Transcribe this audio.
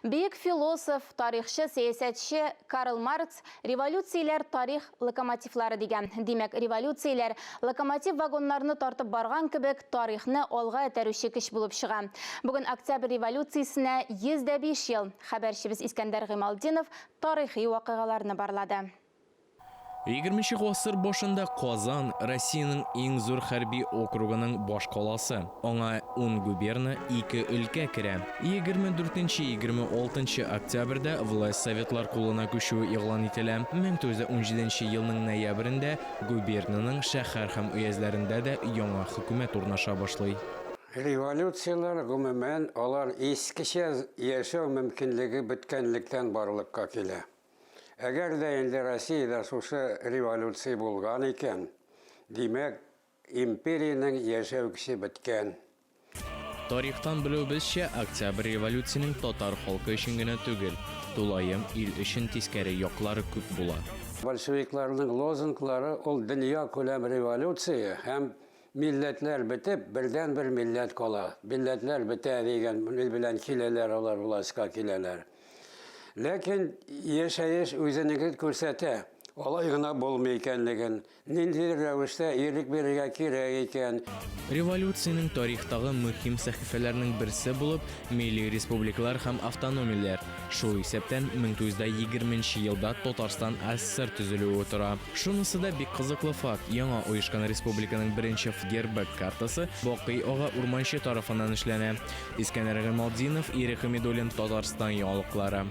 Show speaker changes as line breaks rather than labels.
Бөек философ, тарихчы, сәясәтче Карл Маркс революцияләр тарих локомотивлары дигән. Димәк, революцияләр локомотив вагоннарны тартып барган кебек тарихны алга этәрүче көч булып чыга. Бүген Октябрь революциясенә 105 ел. Хәбәрчебез Искәндәр Гыймалтдинов тарихи вакыйгаларны барлады.
Егерменче гасыр башында Казан, Россиянең иң зур хәрби округының башкаласы. Аңа ун губерна, ике өлкә керә. 24-26 октябрьдә власть Советлар кулына күчүе игълан ителә. 1917 елның ноябрендә губернаның шәһәр һәм өязләрендә дә яңа хөкүмәт урнаша башлый.
Революцияләр, гомумән, алар искечә яшәү мөмкинлеге беткәнлектән барлыкка килә. Әгәр дә инде Россиядә шушы революция булган икән, димәк, империянең яшәү көче беткән.
Тарихтан белүебезчә, Октябрь революциянең татар халкы өчен генә түгел, тулаем ил өчен тискәре яклары күп була.
Большевикларның лозунглары ул дөньякүләм революция һәм Милләтләр бетеп, бердәнбер милләт кала. Милләтләр бетә дигән ни белән киләләр алар властька киләләр. Ләкин яшәеш үзенекен күрсәтә. Алай гына булмый икәнлеген, ниндидер рәвештә ирек бирергә кирәк икән.
Революциянең тарихтагы мөһим сәхифәләрнең берсе булып милли республикалар һәм автономияләр, шул исәптән 1920 нче елда Татарстан АССР төзелүе тора. Шунысы да бик кызыклы факт, яңа оешкан республиканың беренче гербы картасы Бакый ага Урманче тарафыннан эшләнә. Искәндәр Гыймалтдинов, Ирек Хәмидуллин, Татарстан яңалыклары.